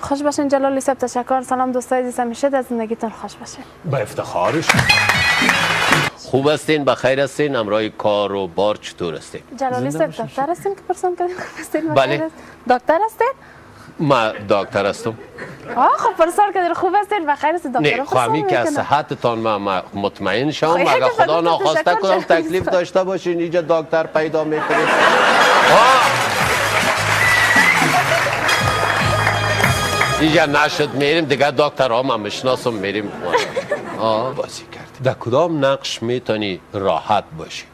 خوش باشین جلالی صاحب. تشکر. سلام دوستای عزیز، همیشه در زندگیتون خوش باشین. به افتخارش. خوب هستین؟ بخیر هستین؟ امرای کار و بار چطور هستین؟ جلالی صاحب دکتر هستین که پرسان کردیم؟ خوب هستین؟ بله. دکتر هستین؟ ما دکتر هستم. خب پرسان کردین خوب هستین بخیر هستین دکتر؟ نه خواهمی که از صحتتان ما مطمئن شم. اگر خدا ناخواسته کدام تکلیف داشته باشین اینجا دکتر پیدا میکنید. اینجا نشد میریم دیگه دکتر ها من میشناسم میریم. بازی کرد. در کدام نقش میتونی راحت باشی؟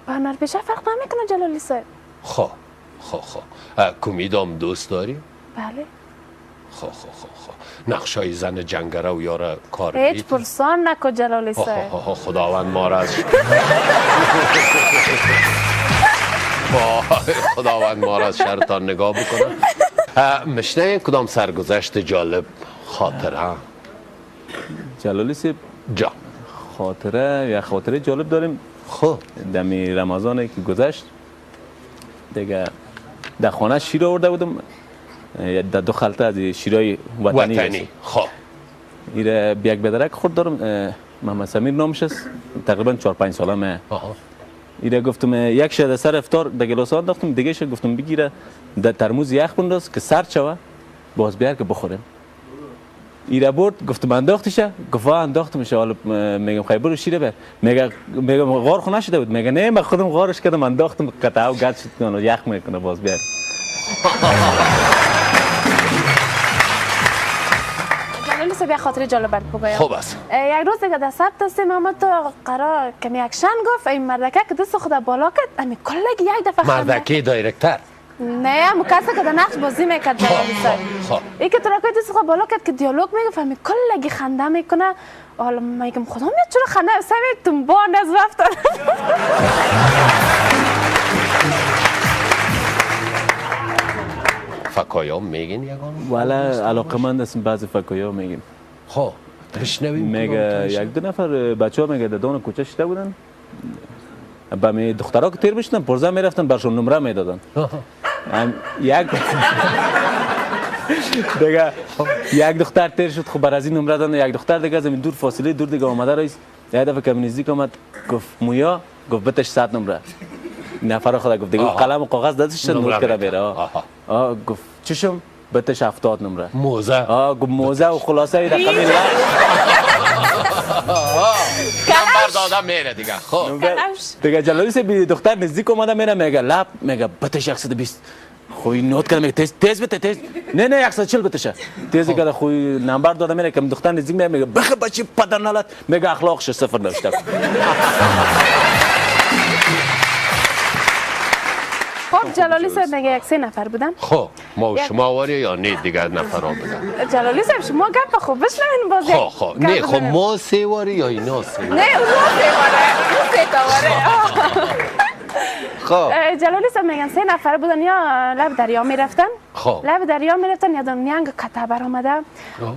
با هنرپیشه فرق نمیکنه جلالی صاحب. خب خب خب کمیدام دوست داری؟ بله. خب خب خب خب نقشای زن جنگره و یاره کار هیچ پرسان نکن جلالی صاحب. خداوند ما را از خداوند ما را از شرطان نگاه بکنه. مشنه کدام سرگذشت جالب خاطره؟ جلالی صاحب جا خاطره یا خاطره جالب داریم. خب دمی رمضان که گذشت دیگه در خانه شیر آورده بودم، در دو خلطه از شیرای وطنی. خب ایره یک بدرک خورد دارم، محمد سمیر نامش است، تقریبا 4-5 ساله. ایره گفتم یک شه در سر افطار در گلاس انداختم، دیگه شه گفتم بگیره در ترموز یخ بنداز که سرد شوه باز بیار که بخوریم. ایره برد گفتم انداختشه، گفت انداختمشه. حالا میگم خیلی برو شیره بر، میگم غار خو نشده بود، میگه نه من خودم غارش کردم انداختم قطعه و گرد شد یخ میکنه باز بیار. جلالی صاحب خاطره جالب برات بگویم. خب است. یک روز دیگه در ثبت هستیم، اما تو قرار کمی اکشن گفت این مردکه که دست خود بالا کرد امی کلگی یک دفعه مردکه director نه مو کسی که در نقش بازی میکرد جلالی صاحب. خب ای که تراکای دست خود بالا کرد که دیالوگ میگفت امی کلگی خنده میکنه. حالا میگم خدا میاد چرا خنده سمی تنبان از رفت. فکایا میگین یگان؟ والا علاقمند هستم بعضی فکایا میگیم. خب بشنویم. میگه یک دو نفر بچه‌ها میگه در دان کوچه شده بودن، به می دخترها که تیر میشدن پرزه میرفتن برشون نمره میدادن. یک دیگه یک دختر تیر شد، خب بر از این نمره دادن. یک دختر دیگه از این دور فاصله دور دیگه آمده رئیس، یک دفعه که نزدیک آمد گفت مویا، گفت بتش 100 نمره. نفر خدا گفت دیگه قلم و کاغذ دستش نوت کرده بره. گفت چشم بتش 70 نمره. موزه. گفت موزه و خلاصه رقمی نمبر دادم میره دیگه. خب دیگه جلالی صاحب دختر نزدیک اومده میره میگه لب، میگه بتش 120. خو نوت کرده میگه تیز تیز بته تیز، نه نه 140 بتشه تیز کرده. خو نمبر داده میره که دختر نزدیک میره میگه بخ بچه پدر نالت، میگه اخلاقش صفر نوشته. خب جلالی صاحب میگه یک سه نفر بودن. خب ما و شما واری یا نه دیگر نفرها بودن؟ جلالی صاحب شما گپ خوب بشنوین باز. خب خب نه خب ما سه واری یا اینا سه واری؟ نه اون سه واره، اون سه تا واره. خب جلالی صاحب میگن سه نفر بودن یا لب دریا میرفتن. خب لب دریا میرفتن یا نیانگ کته برآمده.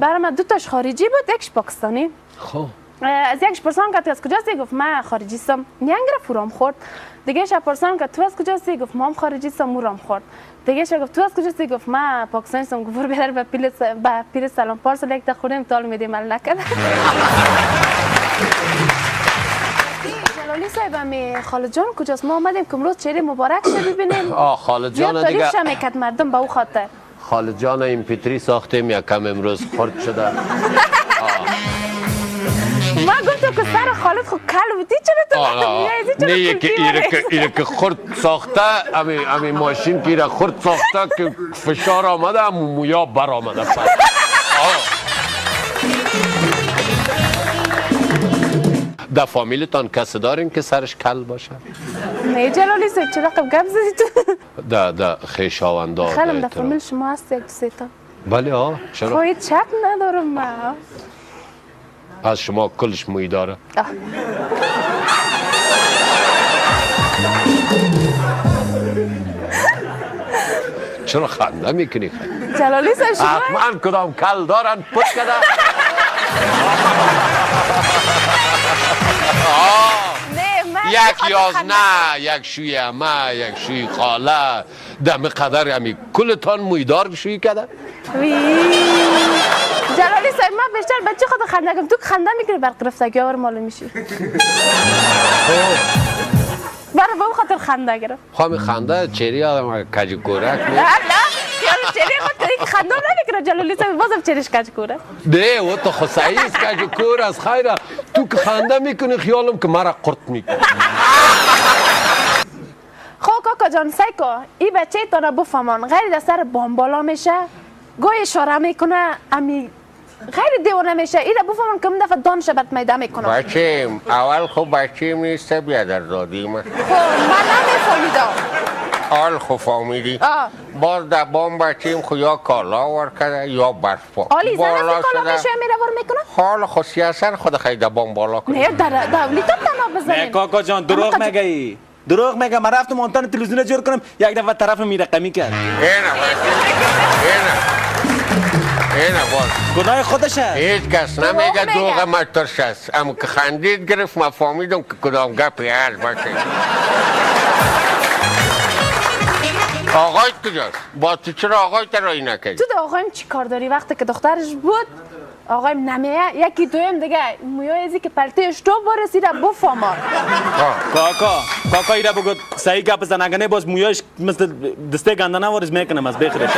برآمد دو تاش خارجی بود یکش پاکستانی. خب از یکش پرسان کرد از کجاستی؟ گفت من خارجی هستم. نیانگ را فورام خورد. دیگه ش پرسان کرد تو از کجاستی؟ گفت ما هم خارجی هستم. مورام خورد. دیگه ش گفت تو از کجاستی؟ گفت من پاکستانی هستم. گفت برو به پیل به پیر سلام پارسل یک تا خوریم تال میدیم مال نکرد. جلالی صاحب می خالد جان کجاست؟ ما آمدیم که امروز چهره مبارک شه ببینیم. خالد جان دیگه تعریف میکرد مردم به او خاطر. خالد جان این پتری ساختیم یکم امروز خرد شده. ما گفتم که سر خالد خو کل بودی چرا تو میایزی؟ نه یکی ایره که خرد ساخته، امی ماشین که ایره خرد ساخته که فشار آمده مویا بر آمده. در فامیلتان کسی دارین که سرش کل باشه؟ نه جلالی صاحب چرا قب گپ زدی تو؟ ده خویشاوندا خیلی در فامیل شما هست یک دو سه تا. بله چرا؟ خب چک ندارم من. از شما کلش موی داره. چرا خنده میکنی؟ جلالی صاحب شما حتما کدام کل دارن پت کده. یک یازنه، یک شوی امه، یک شوی خاله، دم قدر همی کلتان مویدار شوی کده. وی بیشتر بچه خود خنده کنم. تو خنده میکنی برق گرفتگی ها معلوم میشی. برای به خاطر خنده گرفت. خب خنده چهره آدم کج کورک نه خیال چهره خود که خنده نمیکنه جلالی صاحب بازم چهرش کج کوره. نه او تو خو صحیح است کج کور است. خیره تو که خنده میکنی خیالم که مرا قرط میکنی. خب کاکا جان سعی کو این بچه تانه بفهمان غیر در سر بام بالا میشه گوی اشاره میکنه امی غیر دیوانه میشه. ایره بفهمان که دفعه دانش برات میده میکنم. بچیم اول خب بچیم نیست بیادر دادیم. خب من نمیفهمیدم. حال خب فهمیدی. باز در بام بچیم خب یا کالا ور کرده یا برف پاک. حالی زن از کالا میشه میره ور میکنه؟ حال خب سیاست خود خیلی در بام بالا کنه. نه در دولی تا تناب بزنیم. نه کاکا جان دروغ میگی. دروغ میگه. من رفتم آنتن تلویزیون جور کنم یک دفعه طرف می رقمی کرد. اینه اینه باز گناه خودشه. هیچ کس نمیگه دوغ ما ترش است. اما که خندید گرفت ما فهمیدم که کدام گپی هست باشه. آقای کجاست؟ با تو چرا آقای ترایی نکردی؟ تو ده آقایم چی کار داری؟ وقتی که دخترش بود آقایم نمیه یکی دویم دیگه مویای ازی که پلته اشتو برسیده بفهمان. کاکا کاکا ایره بگو صحیح گپ بزن اگه نه باز مویاش مثل دسته گندنه وارز میکنم از بخرش.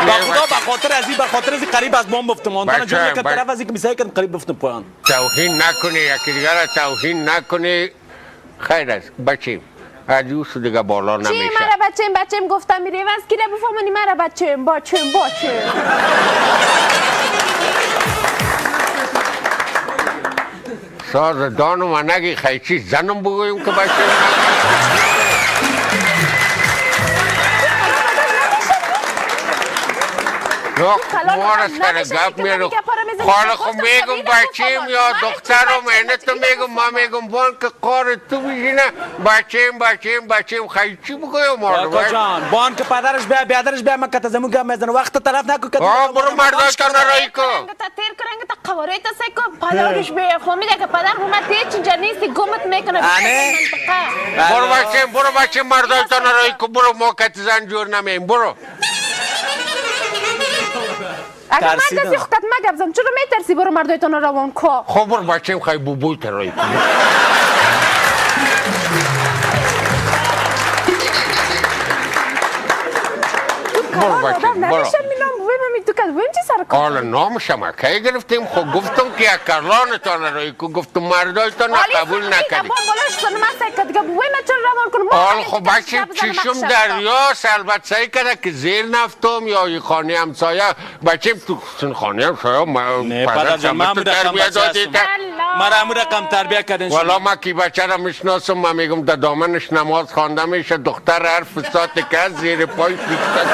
با خدا به خاطر ازی به خاطر ازی قریب از بام بفتم. آنتن جور که طرف ازی که میسای کردم قریب بفتم پایان. توهین نکنی یکی دیگه را توهین نکنی. خیر است بچیم از یوسف دیگه بالا نمیشه. چی مرا بچیم بچیم گفتم میری از کی بفهمونی مرا بچیم بچیم بچیم. ساز دانم و نگی خیچی زنم بگویم که بچیم. ما سر گپ میرو خاله خو میگم بچیم یا دخترم اینه تو میگم ما میگم بان که قار تو میشینه بچیم بچیم بچیم خیلی چی بگویم کاکا جان بان که پدرش بیا بیادرش بیا من کت زمون گپ میزنه وقت طرف نکو که برو مردایتان رای کو تا تیر کرنگ تا قواره تا سکو پدرش بیا فهمیده که پدر اومد هیچ اینجا نیستی گمت میکنه. برو بچیم برو بچیم مردایتان رای کو برو ما کت زن جور نمیم برو. اگه مرد هستی خودت مگه بزن چرا میترسی برو مردایتان روان کو؟ خب برو بچیم خیلی بوبوی ترایی کن. برو بچیم برو. حالا نامش هم کی گرفتیم؟ خب گفتم که یک کرلانتان رایی کو گفتم مردایتان قبول نکردیم. حالا خب بچیم چشم دریاست البته سعی کرده که زیر نفتم یا خانه همسایه بچیم تو خانه همسایه پدر جان من تربیه دادی مرا امو رقم تربیه کردین. والا من کی بچه را میشناسم من میگم در دامنش نماز خوانده میشه دختر هر فساد که زیر پای فیکته.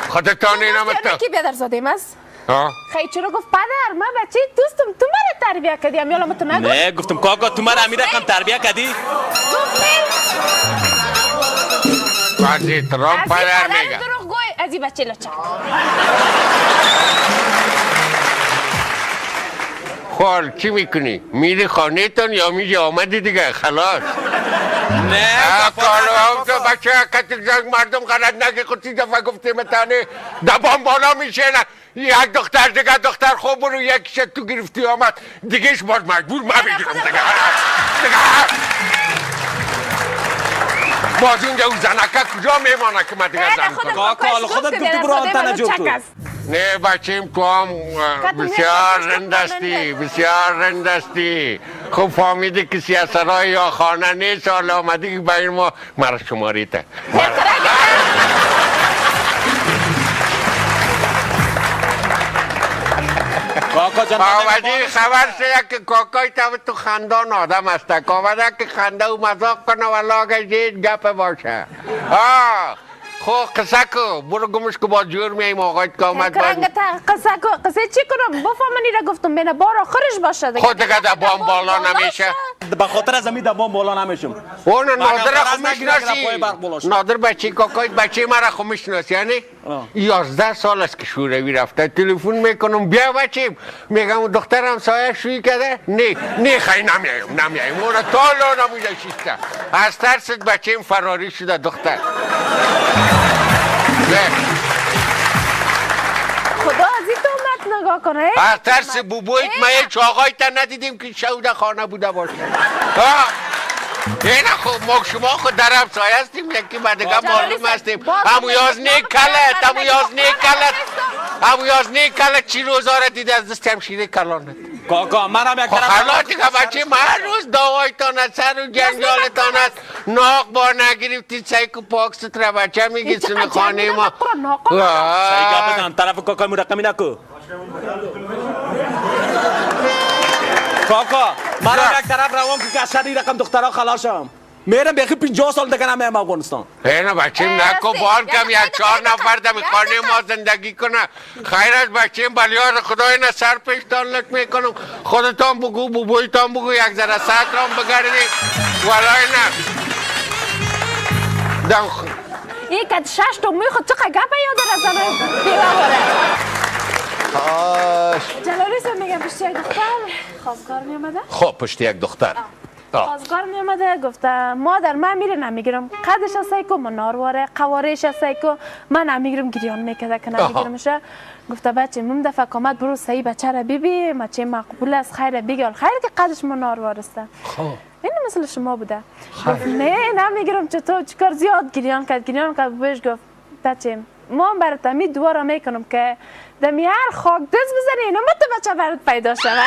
خودتان اینم تو کی بیادر زاده است؟ خیلی چرا گفت پدر من بچه دوستم تو مرا تربیه کردی امیالا ما تو نگفت؟ نه گفتم کاکا تو مرا امیر رقم تربیه کردی؟ از احترام پدر میگه دروغ گوی از این بچه لچک. خال چی میکنی؟ میری خانه تون یا میری آمدی دیگه خلاص؟ نه کالو تو بچه کتی مردم غلط نگی خود سی دفعه گفتیم تانه دبان بالا میشه نه یک دختر دیگه دختر خوب برو یکیش تو گرفتی آمد دیگهش باز مجبور ما بگیرم دیگه دیگه باز اونجا اون زنکه کجا میمانه که من دیگه زن کنم؟ کاکا خودت گفتی برو آنتن جور تو. نه بچیم تو هم بسیار رندستی بسیار رندستی. خب فهمیدی که سیاسرای یا خانه نیست حالا آمدی که برای ما مرا شماری تا کاکا جان آمدی خبر شده که کاکای تو خندان آدم است آمده که خنده و مذاق کنه و لاگه جید گپ باشه. خب قصه کو برو گمش که با جور میایم آقایت که آمد باید قصه کو قصه چی کنم بفهمنی را گفتم بینه بار آخرش باشه دیگه. خود دیگه در بام بالا نمیشه به خاطر از امی در بام بالا نمیشم. اون نادر خو میشناسی نادر بچه کاکای بچه مرا خو میشناسی یعنی 11 سال است که شوروی رفته تلفن میکنم بیا بچیم میگم دخترم سایه شوی کرده نه نه خیلی نمیایم نمیایم اون تا نمیده شیسته از ترس بچیم فراری شده دختر. نگاه کنه. از ترس بوبویت ما هیچ آقای تا ندیدیم که شو در خانه بوده باشه. نه خب ما شما خود در همسایه هستیم، یکی بعد دیگه معلوم هستیم. همو یاز نیکلت، همو یاز نیکلت، همو یاز نیکلت چی روزا را دیده از دست همشیره کلانت. کاکا منم یک طرف خلا دیگه بچه هر روز دعوایتان است، سر و جنجالتان است. ناق با نگرفتی سیکو پاک ستره بچه میگی سن خانه ما. سیگا بزن طرف کاکا مرقمی نکو. کاکا منم یک طرف روان که از شر رقم دخترها خلاصم. میرم بیخی 50 سال دیگه نمیم افغانستان. نه بچیم نکو بان کم یک 4 نفر دمی خانه ما زندگی کنه. خیر از بچیم بلیار خدای نه سر پیشتان لک میکنم. خودتان بگو بوبویتان بگو یک ذره سطرام بگردی ولای نه. این که 6 تا میخواد چقدر گپ یاد از زنای بیوه. جلالی صاحب میگم پشت یک دختر خواستگار میامده. خب پشت یک دختر خواستگار میامده، گفته مادر من میره نمیگیرم، قدش سیکو منارواره قوارش سیکو من نمیگیرم، گریان میکرده که نمیگیرمش. گفته بچه مم دفعه کامد برو سی بچه را ببی بچه مقبول است خیر بگیر خیر که قدش مناروار است. خب این مثل شما بوده. نه نمیگیرم چطور چیکار زیاد گریان کرد گریان کرد. بهش گفت بچه ما برات می دوباره میکنم که دمی هر خاک دست بزنی اینا مت بچه برات پیدا شوه.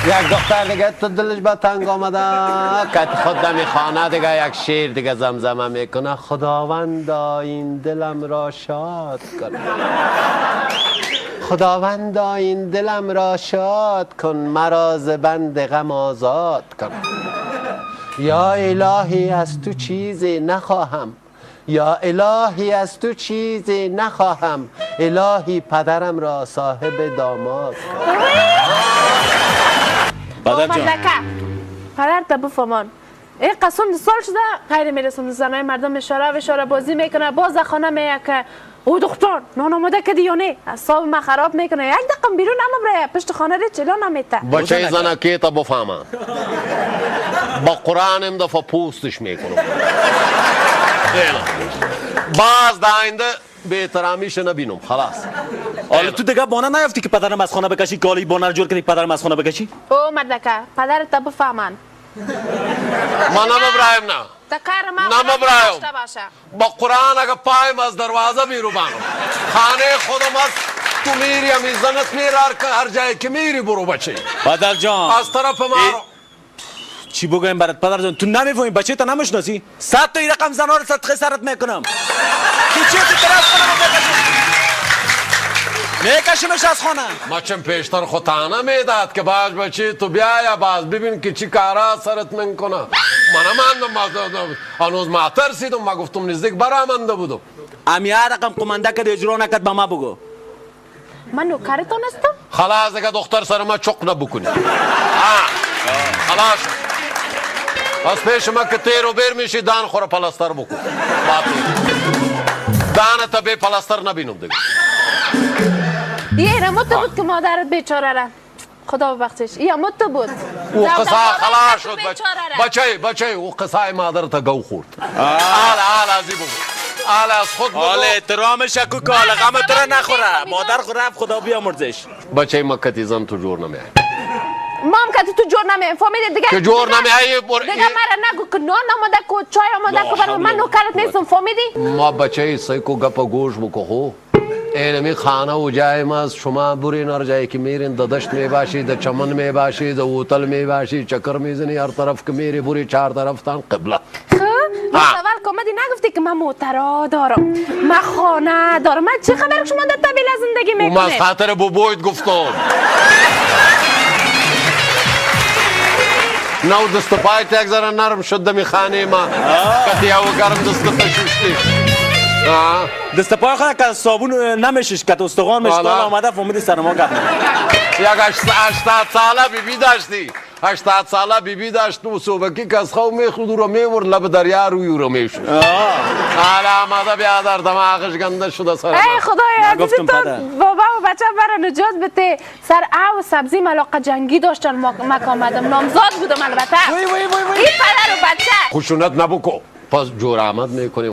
یک دختر دیگه تو دلش به تنگ آمده که خود دمی خانه دیگه یک شعر دیگه زمزمه میکنه. خداوندا این دلم را شاد کن، خداوندا این دلم را شاد کن، مرا ز بند غم آزاد کن. یا الهی از تو چیزی نخواهم، یا الهی از تو چیزی نخواهم، الهی پدرم را صاحب داماد کن. پدر جان پدر تا بفهمان این قسم سال شده غیر میرسم زنای مردم اشاره و اشاره بازی میکنه، باز خانه میگه که او دختر نان آماده کردی یا نه، اعصاب ما خراب میکنه. یک دقیقه بیرون نمبره پشت خانه ری چلا نمیته. بچه زنکی تا بفهمم با قرآن ام دفعه پوستش میکنم. باز در آینده به احترامیش نبینم خلاص. حالا تو دیگه بانه نیافتی که پدرم از خانه بکشی، که حالا بانه رو جور کنی پدرم از خانه بکشی؟ او مردکه پدرت تا بفهمن. من نمبرایم نه نمبرایم با قرآن اگه پایم از دروازه بیرو بانم خانه خودم از تو میری امیزنت میری هر جایی که میری برو بچه. پدر جان از طرف ما چی بگویم برات پدر جان؟ تو نمیفهمی بچه تا نمیشناسی؟ 100 تا رقم زنا رو صدقه سرت میکنم. تو چی تو طرف خانه میکشیمش از خانه. ما چون پیشتر خود تانه میداد که باز بچه تو بیایا باز ببین که چی کارا سرت من کنه. من ماندم هنوز ما ترسیدم، ما گفتم نزدیک برامنده بودم. امی هر رقم قمانده کرد اجرا نکرد به ما بگو. من نوکرتان هستم؟ خلاص دیگه دختر سر ما چق نبکنی. خلاص از پیش ما که تیر و بیر میشی دان خوره پلاستر بکن. دانه تا بی پلاستر نبینم دیگه. یه رموت بود که مادرت بیچاره را خدا ببخشش یه مت بود. او قصه خلاص شد بچه بچه او قصه مادرت گو خورد. آل آل از بگو آل از خود بگو. آل احترامش کو که آل غم تو را نخوره مادر خود رفت خدا بیامرزش. بچه ما کتی زن تو جور نمیای. مام که تو جور نمی فهمیدی دیگه که جور نمی دیگه مرا نگو که نان آماده کو چای آماده کو برای من نوکرت نیستم فهمیدی؟ ما بچه سیکو گپ گوش بکو خو اینمی خانه و جای ما شما برین هر جایی که میرین د دشت می باشی د چمن می باشی د هتل می باشی چکر میزنی هر طرف که میری بری چهار طرف تان قبله. خب اول که اومدی نگفتی که من موترا دارم من خانه دارم، من چه خبر شما در طبیله زندگی میکنید؟ من از خاطر بوبویت گفتم. نو دست پایت یک ذره نرم شد دمی خانه ما کتی او گرم دست تشوشتی دست پای خود که صابون نمیشش که استخوان میش تا آمده فهمیدی سر ما گپ. یک 80 ساله بیبی داشتی 80 ساله بیبی داشت و صبحکی که از خو میخورد رو میورد لب دریا روی رو میشد. حالا آمده بیادر دماغش گنده شده سر. ای خدای عزیز تو بابا و بچه برا نجات بده. سر او سبزی ملاقه جنگی داشتن مک آمدم نامزاد بودم البته. این پدر و بچه خشونت نبکو پس جور آمد میکنیم.